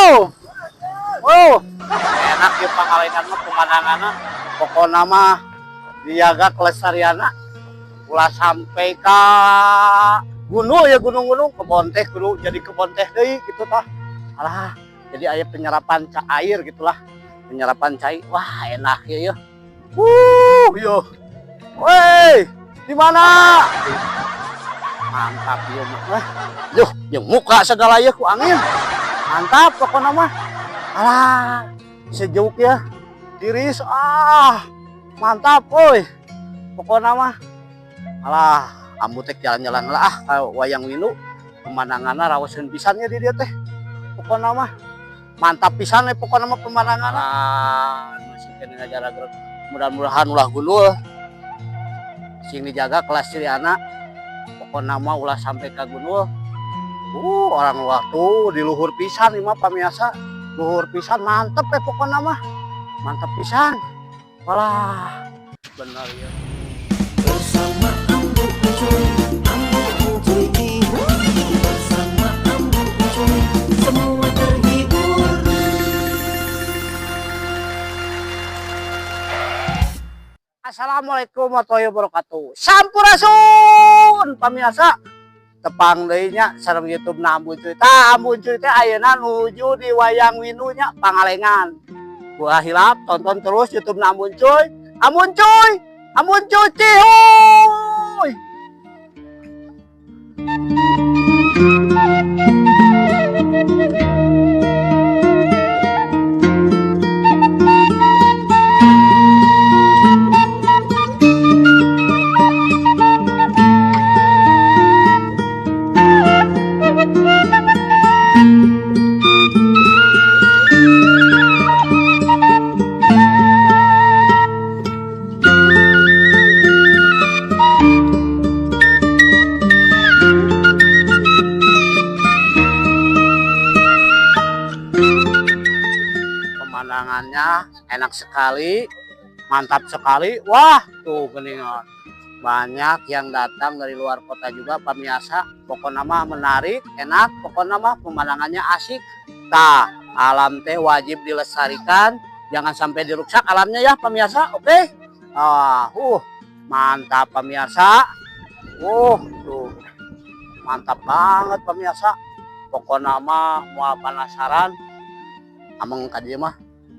Wow. Wow. Enak ya Pangalengan mah pemandanganna. Pokokna mah dijaga kelestarianna. Ulah sampai ka gunung ya, gunung-gunung kebon teh kudu jadi kebon teh deui gitu tah. Alah, jadi aya penyerapan air gitulah. Penyerapan cai. Wah, enak ya ya. Yo. Woi, di mana? Mantap ya mah. Wah, yuh, jeung muka segala ya ku angin. Mantap pokoknya mah. Alah, sejuk ya. Tiris, ah. Mantap, woi. Pokoknya mah. Alah, ambu teh jalan-jalan lah ah ka Wayang Windu. Pemandanganna raoseun pisan nya di dieu teh. Pokoknya mah mantap pisan we pokoknya mah pemandangan. Ah, masih keneh ngajarag. Mudah-mudahan ulah gundul. Sing dijaga kelestarianna. Pokoknya mah ulah sampai ka gundul. Orang luar tuh di luhur pisan ieu mah, pamiarsa. Luhur pisan, mantep ya pokoknya mah. Mantap pisan. Walah, bener ya. Bersama Ambu Encuy, Ambu Encuy bersama Ambu Encuy, semua terhibur. Assalamualaikum warahmatullahi wabarakatuh. Sampurasun pamirsa. Tepang deui nya sareng YouTube na Ambu Encuy. Tah, Ambu Encuy teh ayeuna nuju di Wayang Windu nya, Pangalengan. Ulah hilap tonton terus YouTube na Ambu Encuy. Ambu Encuy, Ambu Encuy cihuy. Pemandangannya enak sekali, mantap sekali. Wah, tuh geningan. Banyak yang datang dari luar kota juga pemirsa. Pokoknya mah menarik, enak, pokoknya mah pemandangannya asik. Tah, alam teh wajib dilestarikan, jangan sampai dirusak alamnya ya pemirsa, oke? Ah, mantap pemirsa. Tuh. Mantap banget pemirsa. Pokoknya mah moal penasaran. Ameng ka dieu mah.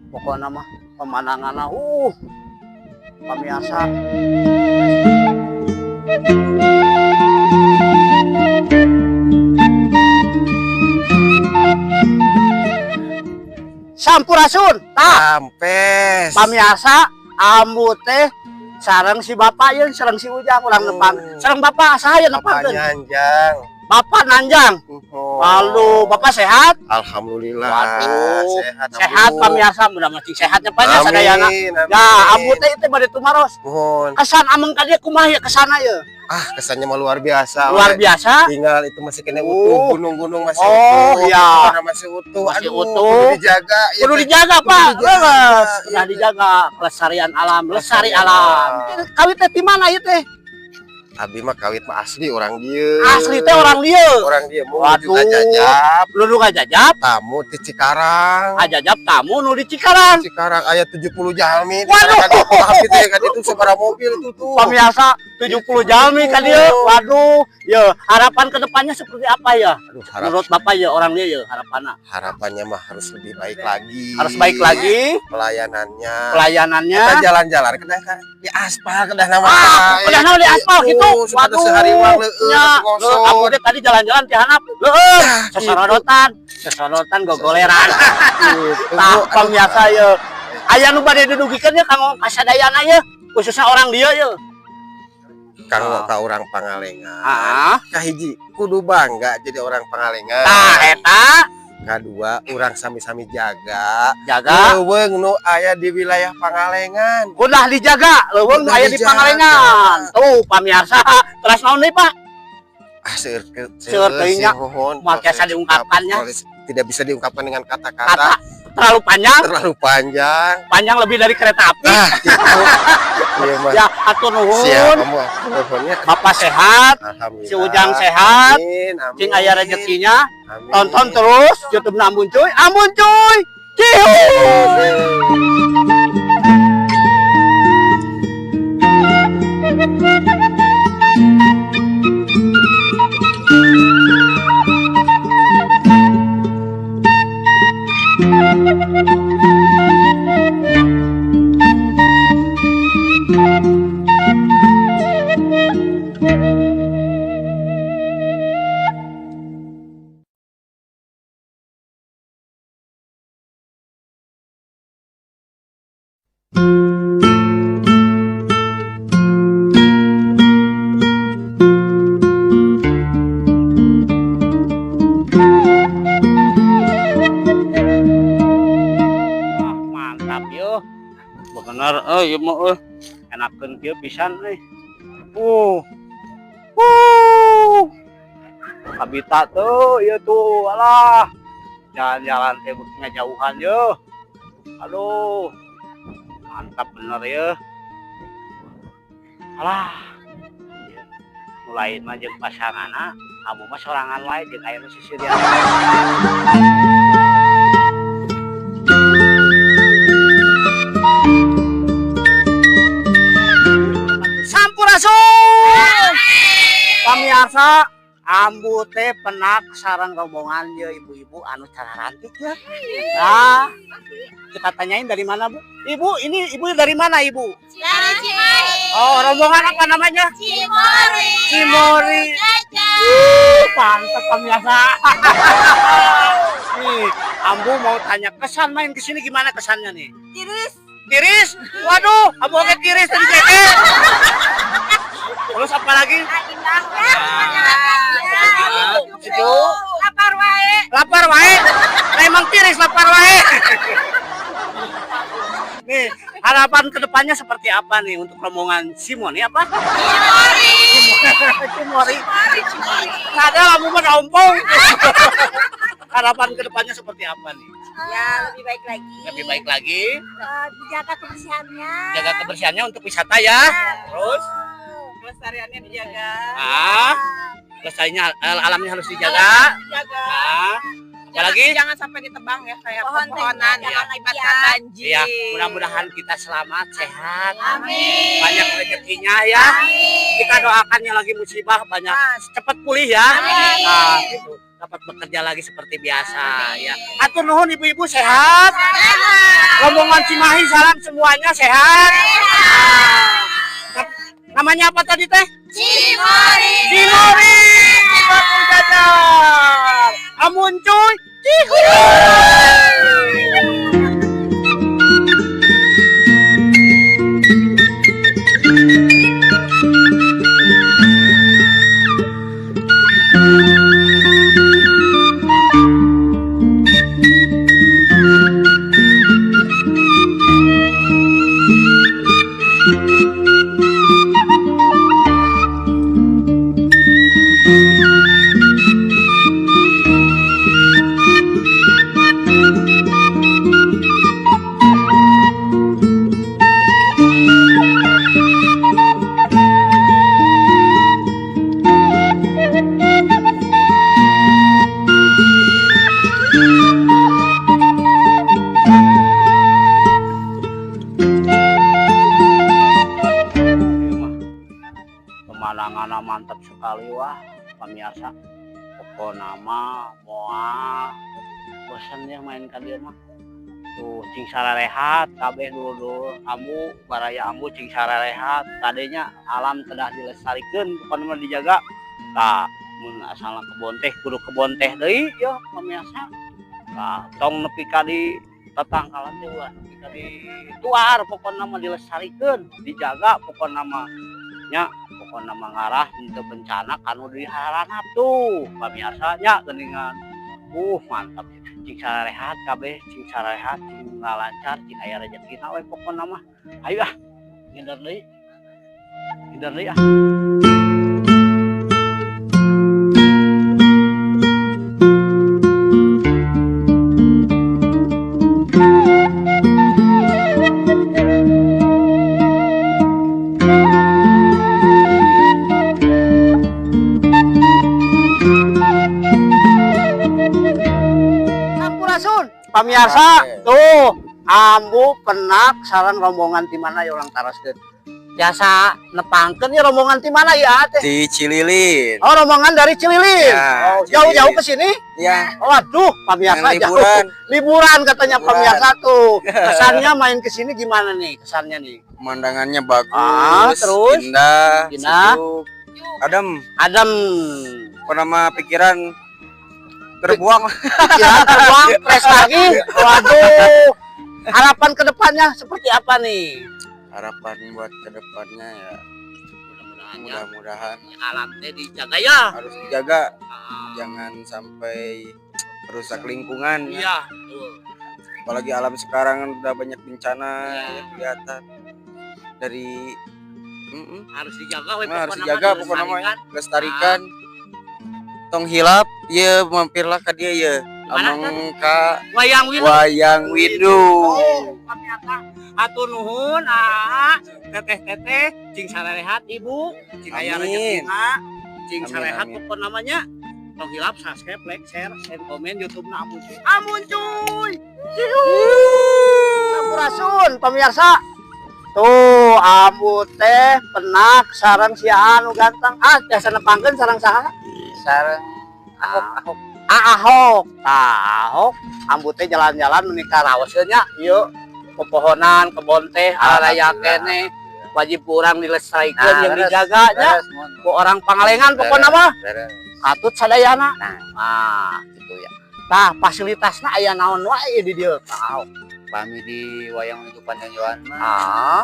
Pokoknya mah pemandanganna pemirsa. Sampurasun. Tah, Rampes. Pamirsa, ambu teh sareng si bapak yeun, sareng si Ujang urang nepang. Sareng bapak saya Bapak nepangkeun. Nyanjang. Bapak Nanjang. Oh. Lalu Bapak sehat? Alhamdulillah. Waduh, sehat. sehat Ambu. Pamirsa, mudah masih sehatnya banyak sadayana. Amin, amin. Ya, ambu teh itu bade tumaros. Mohon. Kesan ameng ka dieu kumaha ya kesana ya? Ah, kesannya mah luar biasa. Luar we. biasa. Tinggal itu masih kena utuh, gunung-gunung masih utuh, iya. tanah masih utuh. Masih Aduh, utuh. kudu dijaga. Ya, Kudu teh. dijaga, Kudu Pak. dijaga. Leres. Kudu Iya, teh. dijaga kelestarian alam, lestari Kelestarian alam. alam. Kawit teh di mana ieu teh? Abi mah kawit mah asli orang dieu. Asli teh orang dieu. Orang dieu mau Waduh. juga jajap, Lu nu ngajajap, tamu di Cikarang. Ajajap tamu nu di Cikarang. Cikarang aya 70 jalmi. Waduh. Abi teh kan itu sabaraha mobil itu tuh. Pemirsa, 70 jalmi ka dieu. Waduh, ya harapan kedepannya seperti apa ya? Aduh, harap, Menurut Bapak ya orang dieu ya harapannya. Harapannya mah harus lebih baik lagi. Harus baik lagi pelayanannya. Pelayanannya. Kita jalan-jalan kedah kan di aspal kedah nama. Ah, kedah nama di aspal gitu. Waduh, sehari mah leueur Ya, ngosor. aku teh tadi jalan-jalan di handap. Leueur, Nah, sesorodotan, sesorodotan gogoleran. Gitu. Tah, pemirsa ya. Aya nu bade didugikeun ya kanggo kasadayana ya, khususnya orang dieu ya. Kanggo ka orang Pangalengan. Kahiji kudu bangga jadi orang Pangalengan. Tah eta. Kadua urang sami-sami jaga jaga leuweung nu aya di wilayah Pangalengan. Kudu dijaga leuweung nu Kudu aya di dijaga. Pangalengan. Tuh pamirsa, terus naon deui, Pak? Ah, seueur. Seueur teuing nya. Sih, mohon. Moal biasa diungkapkannya. Tidak bisa diungkapkan dengan Kata. Kata-kata. Terlalu panjang, Terlalu panjang. Panjang lebih dari kereta api. Ah, gitu. Iya mah. Ya, hatur nuhun. Siap kamu teleponnya. Bapak sehat, Alhamdulillah. si Ujang sehat, Amin, amin. cing aya rezekinya. Amin. Tonton terus YouTube Ambun Cuy, Ambun Cuy. Cihuy. Wah, mantap yo. Bener euy ieu mah euy. Enakeun kieu pisan euy. Habitat tuh, ieu tuh, alah. Jalan-jalan teh beuki ngajauhan yo. Aduh. Mantap bener ya. Alah. Mulai mah jeung pasanganna, kamu mah sorangan wae jeung aya nu sisirian. Sampurasun! Pamiarsa, Ambu teh penak sareng rombongan ye ibu-ibu anu cararantik ya. Nah, kita tanyain dari mana, Bu? Ibu, ini ibu dari mana, Ibu? Dari Cimahi. Oh, rombongan apa namanya? Cimori. Cimori. Jajan. Mantap pemirsa. Nih, Ambu mau tanya kesan main ke sini gimana kesannya nih? Tiris. Tiris? Waduh, Ambu oke tiris tadi keke. Terus apa lagi? Indahnya. Sejuk. Lapar wae. Lapar wae. Nah, emang tiris lapar wae. Nih, harapan kedepannya seperti apa nih untuk rombongan Simoni apa? Cimori. Cimori. Cimori. Ada lamu mah ompong. Harapan kedepannya seperti apa nih? Ya, lebih baik lagi. Lebih baik lagi, Dijaga kebersihannya. jaga kebersihannya untuk wisata ya. Terus, Kelestariannya dijaga. ah, kelestariannya alamnya harus dijaga. Dijaga. Ah, apalagi? Jangan sampai ditebang ya kayak Pohon pepohonan teh, yang jangan lagi akibatkan ya. banjir. Iya, mudah-mudahan kita selamat, sehat, Amin. banyak rezekinya ya. Amin. Kita doakan yang lagi musibah banyak cepat pulih ya. Amin. Nah, gitu. Dapat bekerja lagi seperti biasa ya. Hatur nuhun ibu-ibu sehat. Sehat. Rombongan Cimahi salam semuanya sehat. Nah, namanya apa tadi teh? Cimori. Cimori. Batu Jajar. Amun cuy. Cihuy. Ieu mah pemandangan mantap sekali, wah pemirsa, pokokna mah moal bosan ya main ka dieu mah. Tuh, cing sarehat kabeh dulur-dulur Ambu, baraya Ambu cing sarehat. Tadinya alam kedah dilestarikan, pokokna mah dijaga. Tah, mun asalna kebon teh kudu kebon teh deui ya pemirsa. Tah, tong nepi ka di tetangkalan teh ulah nepi ka di tuar, pokokna mah dilestarikan, dijaga pokokna mah nya, pokokna mah ngarah henteu bencana kanu diharanap tuh pemirsa nya geuningan. Mantap, cing sarehat kabeh, cing sarehat, cing ngalancar, cing aya rezekina we pokokna mah. Ayo ah, ngider deui, ngider deui ah. Sampurasun. Pamirsa, tuh Ambu penak sareng rombongan ti mana ya urang taroskeun. Biasa nepangkeun ya rombongan ti mana ya teh? Di Cililin. Oh, rombongan dari Cililin. Ya, Oh, jauh-jauh Cililin. ke sini? Ya, Waduh, pamirsa yang jauh. liburan. Liburan katanya Liburan. pemirsa tuh. Kesannya main ke sini gimana nih kesannya nih? Pemandangannya bagus, Ah, terus? indah, Indah. sejuk. Adem, Adem. apa nama pikiran terbuang. Pikiran terbuang, fresh lagi. Waduh. Harapan kedepannya seperti apa nih? Harapan buat kedepannya ya Mudah-mudahan ya, mudah-mudahan alam teh dijaga ya. harus dijaga, Ah, jangan sampai merusak lingkungan. Iya, betul. Apalagi alam sekarang kan udah banyak bencana Iya. ya, kelihatan dari Harus dijaga we Nah, harus pokokna mah, dijaga pokoknya mah dilestarikan. lestarikan. Tong hilap ya mampirlah ke dia ya. Mana, Amang ka Wayang Windu. Wayang Windu. Oh, pamirsa. Hatur nuhun, aa, teteh-teteh, cing sarehat ibu, cing aya Amin. rezekina, cing Amin, sarehat amin. pokok namanya. Tong hilap subscribe, like, share, and komen YouTube na Amun Cuy. Amun Cuy. Sampurasun pemirsa. Tuh, Ambu teh penak sareng si anu ganteng. Ah, biasa nepangkeun sareng saha? Sareng Ahok. Ahok. Ah, Ahok. Tah, Ahok. Ambu teh jalan-jalan menikah raos nya. Ieu pepohonan, kebon teh araya keneh. Wajib kurang dilestarikan Nah, yang leres, dijaga nya. Leres, mun. Ku orang Pangalengan pokokna mah Leres. katut sadayana. Nah. Nah, gitu ya. Tah, fasilitasna aya naon wae di dieu? Tah, Ahok. Pami di Wayang Windu Panyanyoan mah Ah,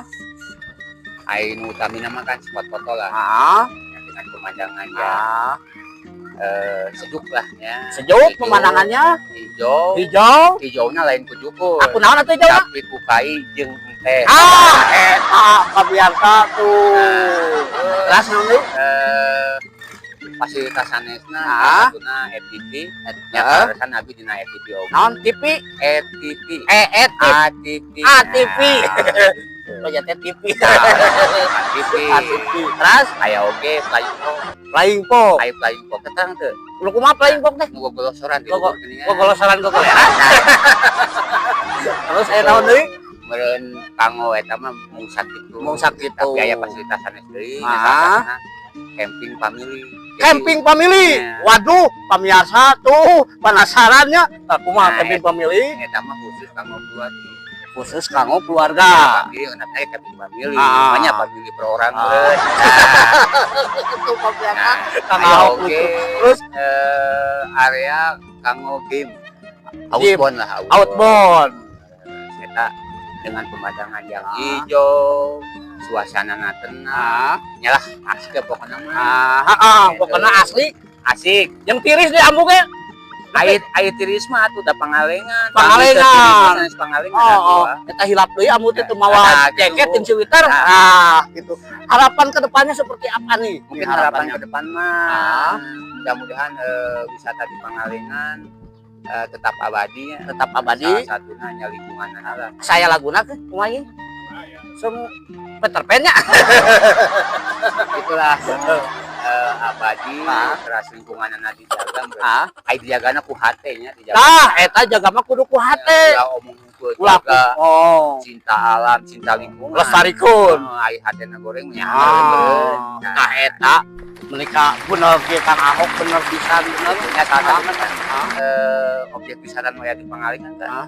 ai nu utamina mah kan spot foto lah ah, dengan pemandangan ya ah. Sejuk lah ya. Sejuk pemandangannya, Hijau. Hijau. Hijaunya lain ku jukur. Aku naon atuh hijau? Tapi ku kai jeung teh. Ah, eta pabiarsa tuh. Terus naon deui? Fasilitas sanesna Ah. satuna FTV nya Ah. kaleresan abi dina FTV oge. Naon TV? FTV. Eh, eh, TV. ATV. ATV. Oh ya teh TV. ATV. ATV. Terus Aya oge flying fox. flying fox. Aya flying fox ketang teu? Lu kumaha flying fox teh? Nu gogolosoran di Gogo- luhur geuningan. Gogolosoran gogoleran. Terus aya naon deui? Meureun kanggo eta mah mung sakitu. Mung sakitu. Tapi aya fasilitas sanes deui nya Ah. salah satuna camping family. Jadi, Camping family. Ya. Waduh, pamirsa tuh penasarannya. Tah kumaha Nah, camping family? Eta mah khusus kanggo keluarga. Khusus kanggo keluarga. Family enaknya camping family. Ah. Banyak family per orang Ah. meureun. Itu pamirsa. Nah, Kang aya Ahok oge lucu. Terus area kanggo game. Game. Outbound lah, outbound. Eta dengan pemandangan yang Ah. hijau, suasana tenang, Ah, nyalah asik ya pokoknya mah. ah, ah, ah, pokoknya asli. Asik. Yang tiris di Ambu ge. Ait ait tiris mah atuh da Pangalengan. Pangalengan. Sanes Pangalengan Oh, oh. atuh, ah. Eta hilap deui Ambu teh teu mawa Nah, gitu. jaket jeung sweater. Nah. Ah, gitu. Harapan ke depannya seperti apa nih? Mungkin harapan ke depan mah Ah. mudah-mudahan wisata di Pangalengan tetap abadi ya. Tetap abadi. Salah satunya nya lingkungan lah. Saya laguna ke kumaha ieu? Sem Peter Pan nya. Itulah abadi Ah. terus lingkungan dijaga. Ah. Ai dijagana ku hate nya dijaga. Tah, eta jaga mah kudu ku hate. Ulah omong ku Ulah jaga oh. cinta alam, cinta lingkungan. Lestarikeun. Oh, ai hatena goreng nya. Ah, tah eta menika bener ge Kang Ahok bener pisan bener. Ya salah satu kan Ah. objek wisata nu aya di Pangalengan kan. Ah.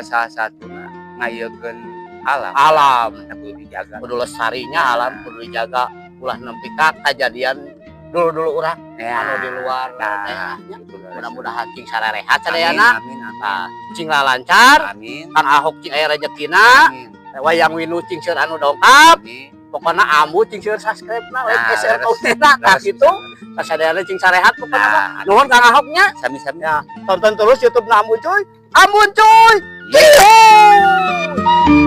Salah satuna ngayekeun alam. Alam. Eta kudu dijaga. Kudu lestarinya alam kudu dijaga ulah nempi ka kajadian dulu-dulu urang Ya. anu di luar Nah, teh nya. gitu, guys. Mudah-mudahan cing sarerehat Amin, sadayana. amin, amin. Tah, cing lancar, Amin. Kang Ahok cing aya rezekina, Amin. Wayang Windu cing seur anu dongkap, Amin. pokokna Ambu cing seur subscribe na, like, Nah, share, leres. komen na, tah Leres, kitu. leres. Kasadayana cing sarehat pokokna mah. Nah, Nuhun Kang Ahoknya. sami-sami. Ya, tonton terus YouTube na Ambu Cuy. Ambu Cuy. Iya. Cihuy.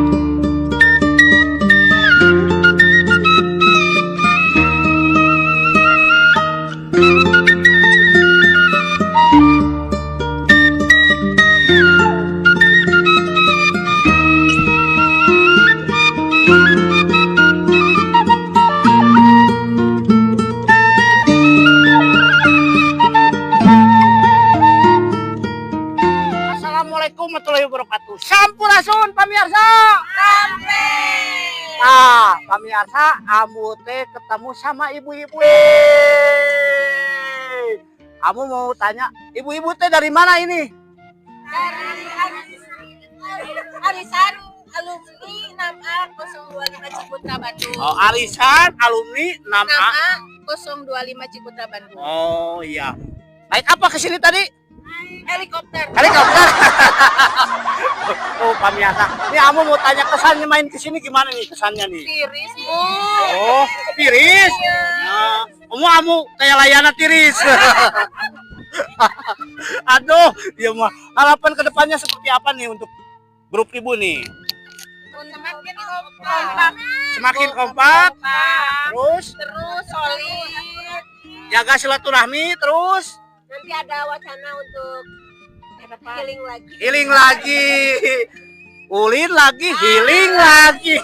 Assalamualaikum warahmatullahi wabarakatuh. Sampurasun, pamirsa. Ah, pamirsa, Ambu teh ketemu sama ibu-ibu. Ambu mau tanya, ibu-ibu teh dari mana ini? Dari Arisan Alumni 6A 025 Cikutra Bandung. Oh, Arisan Alumni 6A. 6A 025 Cikutra Bandung. Oh iya. Naik apa ke sini tadi? Helikopter. Helikopter. Oh, pamirsa. Ini Ambu mau tanya kesannya main ke sini gimana nih kesannya nih? Tiris, Bu. Oh, tiris. Nah, kamu amu kayak layana tiris. Aduh, ya mah. Harapan kedepannya seperti apa nih untuk grup ibu nih? Semakin kompak. Semakin kompak, terus Terus solid. jaga silaturahmi, terus Nanti ada wacana untuk healing lagi. Healing lagi. Ulin lagi, healing lagi.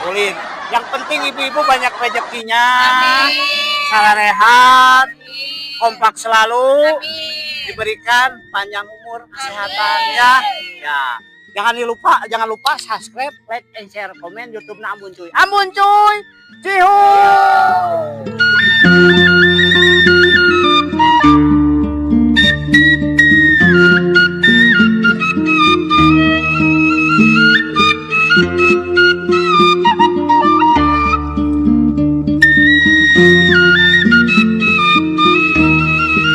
Ulin. Yang penting ibu-ibu banyak rezekinya. Salah rehat, kompak selalu, diberikan panjang umur, kesehatan ya. Ya. Jangan lupa subscribe, like, and share, komen YouTube na Ambun Cuy. Ambun Cuy. Cihuy.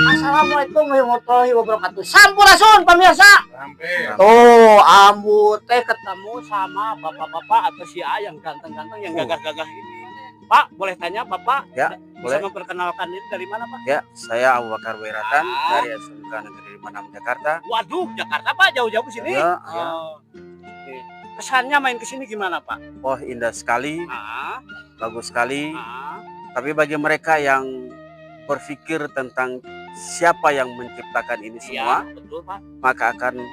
Assalamualaikum warahmatullahi wabarakatuh. Sampurasun, pemirsa. Tuh, Ambu teh ketemu sama bapak-bapak atau si A yang ganteng-ganteng yang gagah-gagah ini. Pak, boleh tanya Bapak? Ya, Bisa boleh. memperkenalkan diri dari mana, Pak? Ya, saya Abu Bakar Wairatan dari SMK Negeri 56 Jakarta. Waduh, Jakarta, Pak, jauh-jauh ke sini. Ya, ya. Oh. Oke. Kesannya main ke sini gimana, Pak? Oh, indah sekali, bagus sekali. Tapi bagi mereka yang berpikir tentang siapa yang menciptakan ini semua, Betul, Pak. Maka akan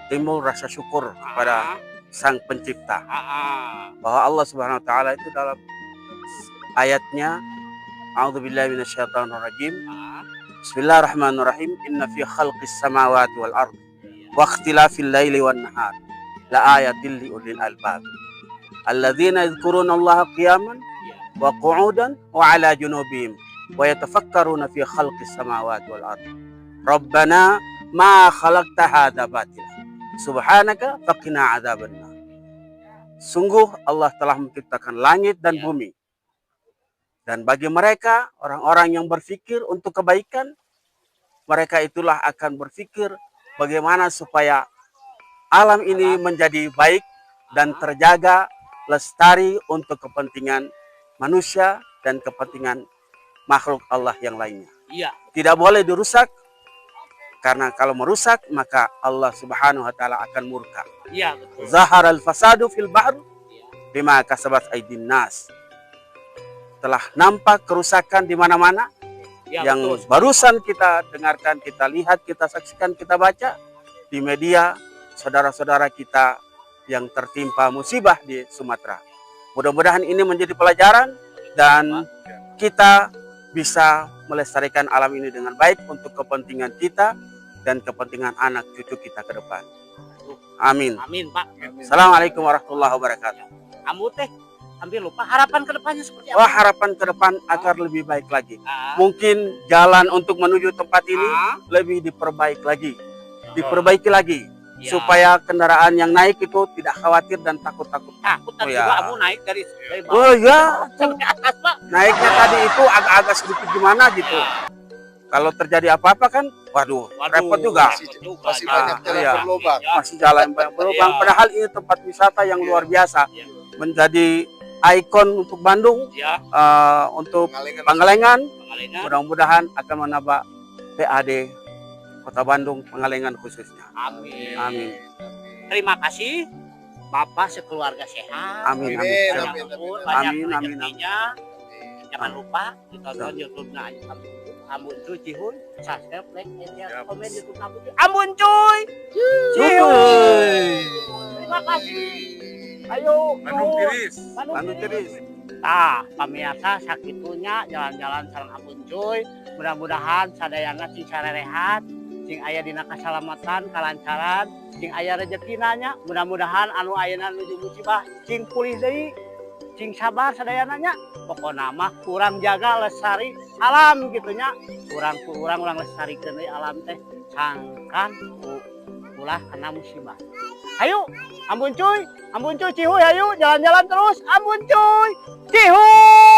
timbul rasa syukur kepada Sang Pencipta. Bahwa Allah Subhanahu wa taala itu dalam ayatnya, A'udzubillahi minasyaitonirrajim. Bismillahirrahmanirrahim. Inna fi khalqis samawati wal ard wa ikhtilafil laili wan nahar la ayatin li ulil albab. Alladzina yadhkuruna Allah qiyaman wa qu'udan wa ala junubihim wa yatafakkaruna fi khalqis samawati wal ard. Rabbana ma khalaqta hadza batila. Subhanaka faqina adzabannar. Sungguh Allah telah menciptakan langit dan bumi. Dan bagi mereka, orang-orang yang berpikir untuk kebaikan, mereka itulah akan berpikir bagaimana supaya alam ini menjadi baik dan terjaga, lestari untuk kepentingan manusia dan kepentingan makhluk Allah yang lainnya. Tidak boleh dirusak, karena kalau merusak maka Allah Subhanahu wa taala akan murka. Iya, betul. Zahar al-fasadu fil bahr bima kasabat aidin nas. Telah nampak kerusakan di mana-mana yang barusan kita dengarkan, kita lihat, kita saksikan, kita baca di media, saudara-saudara kita yang tertimpa musibah di Sumatera. Mudah-mudahan ini menjadi pelajaran dan kita bisa melestarikan alam ini dengan baik untuk kepentingan kita dan kepentingan anak cucu kita ke depan. Amin. Amin, Pak. Assalamualaikum warahmatullahi wabarakatuh. Ambu teh hampir lupa, harapan kedepannya seperti apa? Wah, harapan ke depan agar lebih baik lagi. Mungkin jalan untuk menuju tempat ini lebih diperbaik lagi, diperbaiki lagi supaya kendaraan yang naik itu tidak khawatir dan takut-takut. Takut tadi Oh, ya. juga Ambu naik dari bawah Oh ya, sampai atas, Pak. Naiknya tadi itu agak-agak sedikit gimana gitu. Kalau terjadi apa-apa kan, waduh, Waduh, repot juga. Repot juga. Masih banyak jalan berlubang. Masih jalan banyak berlubang. Padahal ini tempat wisata yang luar biasa, menjadi ikon untuk Bandung, untuk Pangalengan. Pangalengan. Pangalengan. Mudah-mudahan akan menambah PAD Kota Bandung, Pangalengan khususnya. Amin. Amin. Terima kasih. Bapak sekeluarga sehat. Amin. Amin, Amin. Banyak amin, umur, amin, banyak Amin, amin, rezekinya. Jangan lupa ditonton YouTube-nya Ambun Cuy Cihun, subscribe, like, and share, komen YouTube Ambun Cuy. Ambun Cuy Cihun. Terima kasih. Ayo. Bandung nuhun. Tiris. Bandung Bandung Tiris. Tiris. Tah, pamirsa, sakitunya jalan-jalan sareng Ambun Cuy. Mudah-mudahan sadayana sing sarerehat, Cing aya dina kasalamatan, kalancaran, cing aya rezekina nya. Mudah-mudahan anu ayeuna nuju musibah cing pulih deui. Cing sabar sadayana nya. Pokona mah kurang jaga lestari alam gitu nya. Kurang ku urang urang lestarikeun deui alam teh sangkan ulah kena musibah. Ayo, Ambon cuy, Ambon cuy, cihuy, ayo jalan-jalan terus, Ambon cuy, cihuy.